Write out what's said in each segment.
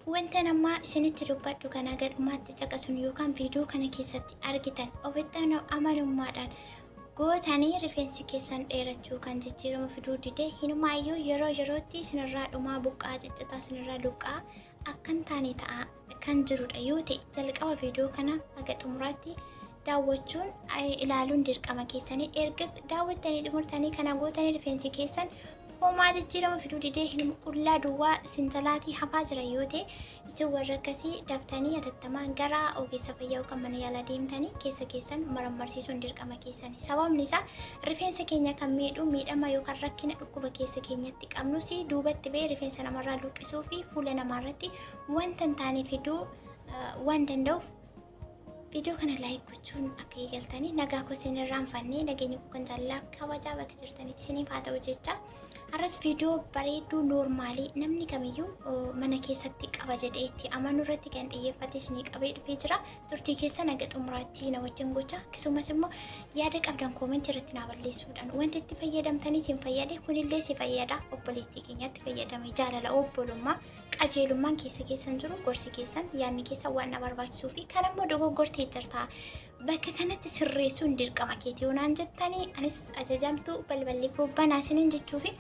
Wanta amma isinitti dubbadhu kana gadhumaatti caqasuun yookaan viidiyoo kana keessatti argitan ofitti amanummaadhaan gootanii rifeensi keessan dheerachuu kan jijjiirama fiduu dide, hinumaayyuu yeroo yerootti isinirraa dhumaa, buqqaa, ciccitaa, isinirraa luqqaa akka hin taane ta'a kan jirudha yoo ta'e, jalqaba viidiyoo kana haga xumuraatti daawwachuun, ilaaluun dirqama keessanii. Erga daawwattanii xumurtanii kana gootanii rifeensi keessan homaa jijjiirama fiduu didee, hin qullaa duwwaa isin jalaatii hafaa jira yoo ta'e, isin warra akkasii daftanii atattamaan gara ogeessa fayyaa yookaan mana yaalaa deemtanii keessa keessan marammarsiisuun dirqama keessanii. Sababni isaa rifeensa keenya kan miidhu miidhama yookaan rakkina dhukkuba keessa keenyatti qabnus duubatti ba'ee rifeensa namarraa luqqisuu fi fuula namaarratti wanta hin taane fiduu waan danda'uuf, viidiyoo kana like gochuun akka eegaltanii. Nagaa koo isin irraanfannee, nageenya koo kan jaalalaaf kabajaa bakka jirtanitti isiniif haa ta'u jecha, har'as viidiyoo bareedduu normal namni kamiyyuu mana keessatti qaba jedhee itti amanu irratti kan xiyyeeffate isinii qabee dhufee jira. Turtii keessa naga xumuraatti na wajjin gocha. Akkasumas immoo yaada qabdan comment irratti naa balleessuudhaan, wanti itti fayyadamtanii isin fayyade kunillee si fayyada, obboleettii keenyatti fayyadame, jaalala obbolummaa qajeelummaan keessa keessan jiru, gorsi keessan, yaadni keessan waan na barbaachisuu fi kan ammoo dogoggortee jirta, bakka kanatti sirreessuun dirqama keetii yoonaan jettanii, anis ajajamtu, balballi koo banaa isiniin jechuu fi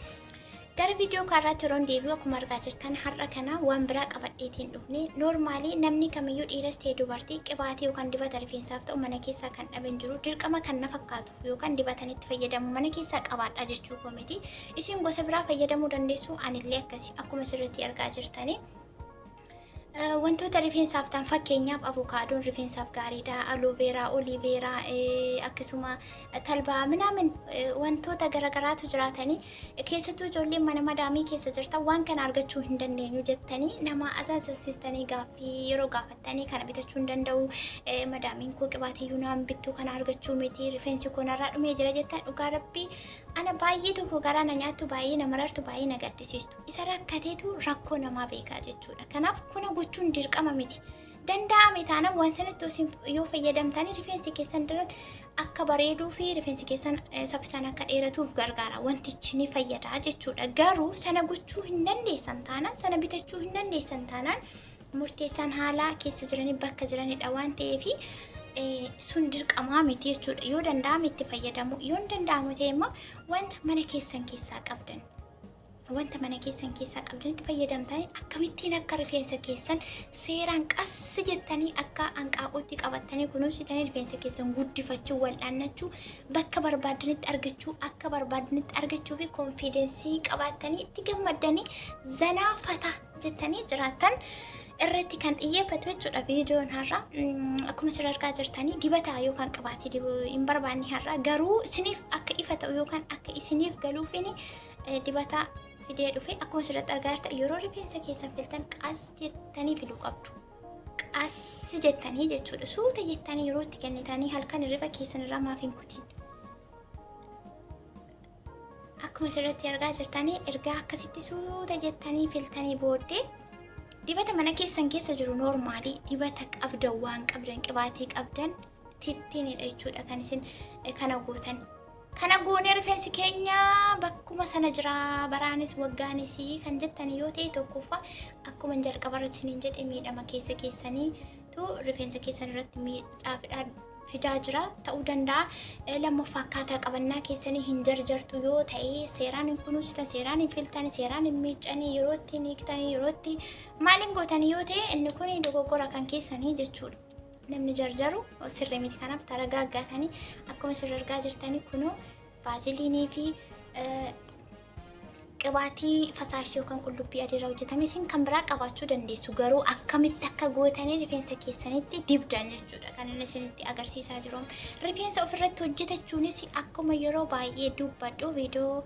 gara viidiyoo kaarraatti yeroon deebi'u, akkuma argaa jirtan har'a kana waan biraa qabadheetiin dhufne. Normal namni kamiyyuu, dhiiras ta'e dubartii, qibaatii yookaan dibata rifeensaaf ta'u mana keessaa kan dhaben jiru. Dirqama kan na fakkaatu yookaan dibatan itti fayyadamu mana keessaa qabaadha jechuu koo miti. Isin gosa biraa fayyadamuu dandeessu, anillee akkasi. Akkuma sirriitti argaa jirtanii, wantoota rifeensaaf ta'an, fakkeenyaaf avokaadoon rifeensaaf gaariidha. Aloe vera, aloe vera, akkasuma talbaa minaamin, wantoota garagaraatu jiraatanii. Keessattuu ijoolleen mana madaamii keessa jirtan waan kana argachuu hin dandeenyu jettanii nama azaazessistanii gaaffii yeroo gaafattanii, kana bitachuu hin danda'u, madaamiin koo qibaatiyyuu naan bittuu, kana argachuu miti, rifeensi koo narraa dhumee jira jettan, dhugaa rabbii ana baay'ee tokko garaa na nyaattu, baay'ee na marartu, baay'ee na gaddisiistu. Isa rakkateetu rakkoo namaa beekaa jechuudha. Kanaaf kuna gochuun dirqama miti. Danda'ame taanaan waan sanatti yoo fayyadamtanii rifeensi keessan daran akka bareeduu fi rifeensi keessan saffisaan akka dheeratuuf gargaara. Wantichi ni fayyada jechuudha. Garuu sana gochuu hin dandeessan taanaan, sana bitachuu hin dandeessan taanaan, murteessaan haala keessa jiranii bakka jiranidha waan ta'eef sun dirqamaa miti jechuudha. Yoo danda'ame itti fayyadamu, yoo hin danda'amu ta'e immoo wanta mana keessan keessaa qabdan, wanta mana keessan keessaa qabdanitti fayyadamtanii akkamittiin akka rifeensa keessan seeraan qassi jettanii akka hanqaaquutti qabattanii kunuunsitanii rifeensa keessan guddifachuu, wal'aannachuu, bakka barbaadanitti argachuu, akka barbaadanitti argachuu fi confidence qabaattanii itti gammaddanii zanaa fata jettanii jiraattan irratti kan xiyyeeffatu jechuudha viidiyoon har'a. Akkuma isin argaa jirtanii, dibata yookaan qibaatii hin barbaanne har'a, garuu isiniif akka ifa ta'u yookaan akka isiniif galuufini dibata fidee dhufe. Akkuma asirratti argaa jirtan, yeroo rifeensa keessan filtan qas jettanii filuu qabdu. Qas jettanii jechuudha. Suuta jettanii yeroo itti kennitanii halkan hirriba keessan irraa maaf hin kutin. Akkuma asirratti argaa jirtanii, ergaa akkasitti suuta jettanii filtanii booddee dibata mana keessan keessa jiru, normal dibata qabdan, waan qabdan, qibaatii qabdan tittiinidha jechuudha kan isin kana gootan. Kana goonee rifeensi keenya bakkuma sana jira, baraanis waggaanis kan jettan yoo ta'e, tokkoffaa akkuma jalqaba irratti isiniin jedhe, miidhama keessa keessaniitu rifeensa keessan irratti miidhaa fidaa jira ta'uu danda'a. Lammaffaa, akkaataa qabannaa keessanii hin jarjartu yoo ta'e, seeraan hin kunuunsitan, seeraan hin filtan, seeraan hin miiccanii, yeroo itti hin hiiktanii, yeroo itti maaliin gootanii yoo ta'e, inni kun dogoggora kan keessanii jechuudha. Namni jarjaru sirrii miti. Kanaaf taragaaggaatanii akkuma isin argaa jirtanii kunoo vaaziliinii fi qibaatii fasaashii yookaan qullubbii adiirraa hojjetame isin kan biraa qabaachuu dandeessu, garuu akkamitti akka gootanii rifeensa keessanitti dibdan jechuudha kan inni isinitti agarsiisaa jiru. Rifeensa ofirratti hojjetachuunis akkuma yeroo baay'ee dubbadhu, viidiyoo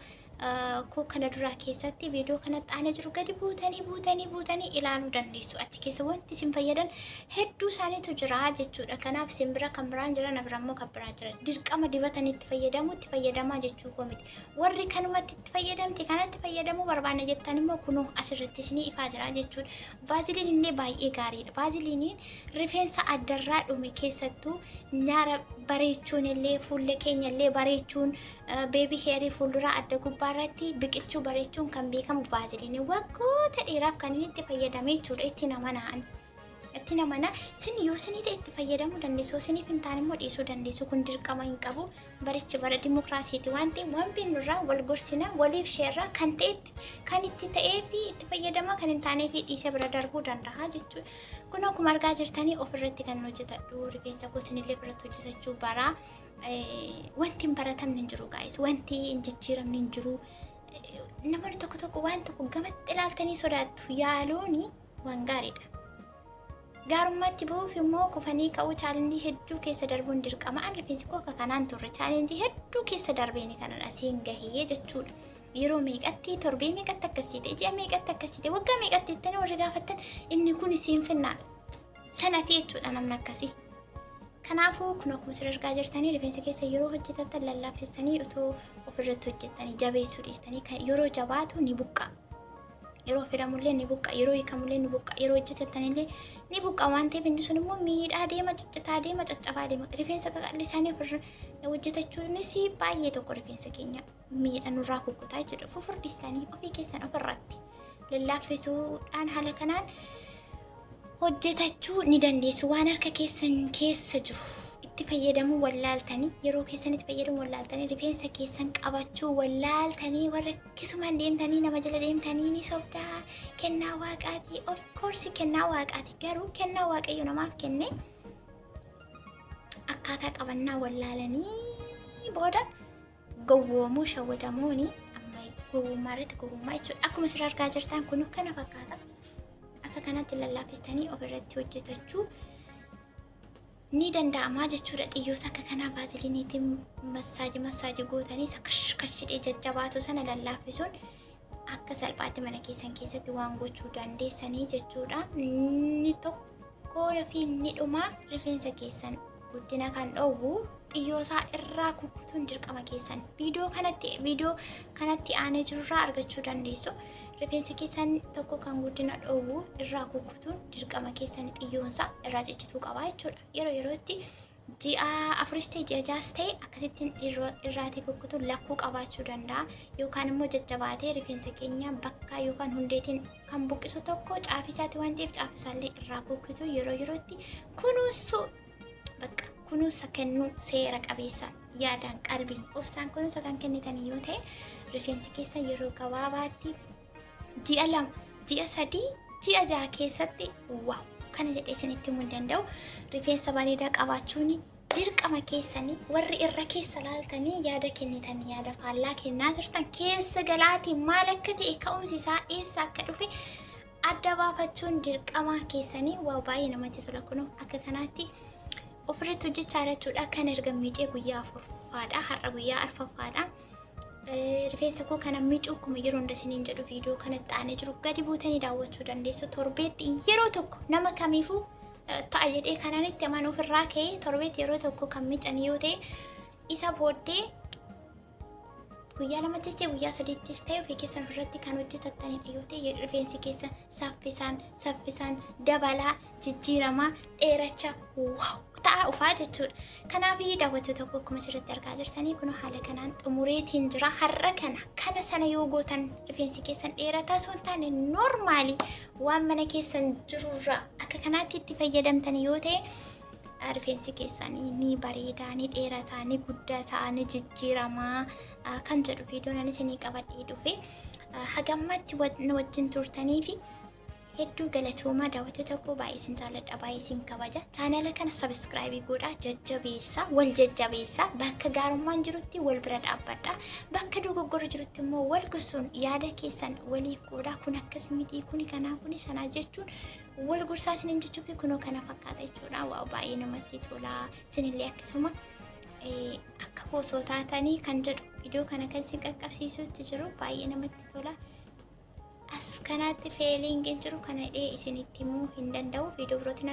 koo kana duraa keessatti, viidiyoo kanatti aanee jiru gadi buutanii buutanii buutanii ilaaluu dandeessu. Achi keessa wanti isin fayyadan hedduu isaaniitu jira jechuudha. Kanaaf isin bira kan biraan jira, na bira immoo kan biraa jira. Dirqama dibatanii itti fayyadamu itti fayyadamaa jechuu koo miti. Warri kanumatti itti fayyadamte kanatti fayyadamuu barbaanna jettan immoo kunoo asirratti isinii ifaa jira jechuudha. Vaaziliin illee baay'ee gaariidha. Vaaziliiniin rifeensa addarraa dhume keessattuu nyaara bareechuun illee, fuula keenya illee bareechuun, baby hair fuulduraa adda gubbaa gubbaarratti biqilchuu bareechuun kan beekamu vaaziliinii waggoota dheeraaf kan inni itti fayyadamee jechuudha. Itti nama na'an. Itti namana isin yoo isinii ta'e itti fayyadamuu dandeessu, yoo isiniif hin taane immoo dhiisuu dandeessu. Kun dirqama hin qabu. Barichi bara dimokiraasiiti waan ta'eef waan beeknurraa wal gorsina, waliif sheerraa kan ta'etti kan itti ta'ee fi itti fayyadama, kan hin taanee fi dhiisee bira darbuu danda'a jechuudha. Kun akkuma argaa jirtanii ofirratti kan hojjetadhu rifeensa koo, isinillee ofirratti hojjetachuu baraa. Wanti hin baratamne hin jiru guys, wanti hin jijjiiramne hin jiru. Namoonni tokko tokko waan tokko gamatti ilaaltanii sodaattu, yaaluuni waan gaariidha. Gaarummaatti bu'uuf immoo kufanii ka'uu, challenge hedduu keessa darbuun dirqama. An rifeensi koo akka kanaan turre challenge hedduu keessa darbeeni kanan asiin gahee jechuudha. Yeroo meeqatti, torbee meeqatti akkasii ta'e, ji'a meeqatti akkasii ta'e, waggaa meeqatti jettanii warri gaafattan, inni kun isiin finnaadha. Sana fi jechuudha namni akkasii. Kanaafuu kun akkuma isin argaa jirtanii rifeensa keessa yeroo hojjetattan lallaaffistanii otoo ofirratti hojjettanii jabeessuu dhiistanii, kan yeroo jabaatu ni buqqa. Yeroo fedhamullee ni buqqa, yeroo hiikamullee ni buqqa, yeroo hojjetattanillee ni buqqa waan ta'eef inni sun immoo miidhaa deema, ciccitaa deema, caccabaa deema. Rifeensa qaqallisaanii ofirra hojjetachuunis baay'ee tokko rifeensa keenya miidha, nurraa kukkutaa jechuudha. Fufurdistanii ofii keessan ofirratti lallaaffisuudhaan haala kanaan hojjetachuu ni dandeessu. Waan harka keessan keessa jiru itti fayyadamuu wallaaltanii, yeroo keessan itti fayyadamuu wallaaltanii, rifeensa keessan qabachuu wallaaltanii, warra akkasumaan deemtanii nama jala deemtanii ni sobdaa. Kennaa waaqaati, of course kennaa waaqaati, garuu kennaa waaqayyo namaaf kenne akkaataa qabannaa wallaalanii booda gowwoomuu, shawwadamuuni amma gowwummaa irratti gowwummaa jechuudha. Akkuma isin argaa jirtan kun kana fakkaata. Akka kanatti lallaaffistanii ofirratti hojjetachuu ni danda'ama jechuudha. Xiyyoos akka kanaa vaaziliiniitiin massage massage gootanii isa kashkashidhee jajjabaatu sana lallaaffisuun akka salphaatti mana keessan keessatti waan gochuu dandeessanii jechuudha. Inni tokkoo fi inni dhumaa rifeensa keessan guddina kan dhoowwu xiyyoosaa irraa kukkutuun dirqama keessan. Viidiyoo kanatti aanee jirurraa argachuu dandeessu. Rifeensa keessan tokko kan guddina dhoowwu irraa kukkutuun dirqama keessan, xiyyoonsaa irraa ciccituu qaba jechuudha. Yeroo yerootti ji'a 4s ta'e ji'a 6s ta'e akkasittiin irraatii kukkutuun lakkuu qabaachuu danda'a. Yookaan immoo jajjabaatee rifeensa keenya bakka yookaan hundeetiin kan buqqisu tokko caafisaati waan ta'eef caafisaallee irraa kukkutu, yeroo yerootti kunuunsuu, bakka kunuunsa kennuu, seera qabeessa, yaadaan, qalbiin, obsaan kunuunsa kan kennitan yoo ta'e rifeensi keessan yeroo gabaabaatti ji'a 2, ji'a 3, ji'a 6 keessatti wow kana jedhee isinitti himuu hin danda'u. Rifeensa bareedaa qabaachuun dirqama keessanii. Warri irra keessa laaltanii yaada kennitan, yaada faallaa kennaa jirtan, keessa galaatii maal akka ta'e, ka'umsi isaa eessa akka dhufe adda baafachuun dirqama keessanii. Waa baay'ee namatti tola. Kunoo akka kanaatti ofirratti hojjechaa jechuudha. Kan erga miicee guyyaa afurfaadha. Har'a guyyaa arfaffaadha. Rifeensa koo kana miicuu akkuma yeroo hunda isiniin jedhu viidiyoo kanatti aanee jiru gadi buutanii daawwachuu dandeessu. Torbeetti yeroo tokko nama kamiifuu ta'a jedhee kanaan itti amanu ofirraa ka'ee, torbeetti yeroo tokko kan miican yoo ta'e, isa booddee guyyaa lamattis ta'e guyyaa sadiittis ta'e ofii keessan ofirratti kan hojjetattanidha yoo ta'e, rifeensi keessan saffisaan saffisaan dabalaa, jijjiiramaa, dheerachaa, wow ta'a ufaa jechuudha. Kanaaf daawwattoota tokko akkuma asirratti argaa jirtanii kun haala kanaan xumureetiin jira. Har'a kana kana sana yoo gootan rifeensi keessan dheerataa osoo hin taane normal waan mana keessan jirurraa akka kanaatti itti fayyadamtan yoo ta'e rifeensi keessanii ni bareedaa, ni dheerataa, ni guddataa, ni jijjiiramaa kan jedhu viidiyoon ani isinii qabadhee dhufe. Hagammatti na wajjin turtanii fi hedduu galatoomaa daawwattoota koo, baay'ee isin jaalladha, baay'ee isin kabaja. Chaanala kana subscribe godhaa, jajjabeessaa, wal jajjabeessaa. Bakka gaarummaan jirutti wal bira dhaabbadha, bakka dogoggorri jirutti immoo wal gorsuun yaada keessan waliif qoodaa. Kun akkas miti, kuni kanaa, kuni sanaa jechuun wal gorsaa isiniin jechuu fi kunoo kana fakkaata jechuudha. Wow, baay'ee namatti tola. Isinillee akkasuma akka koosoo taatanii kan jedhu viidiyoo kana kan isin qaqqabsiisutti jiru baay'ee namatti tola. As kanatti feelingiin jiru kana hidhee isinitti himuu hin danda'u. Viidiyoo birootti.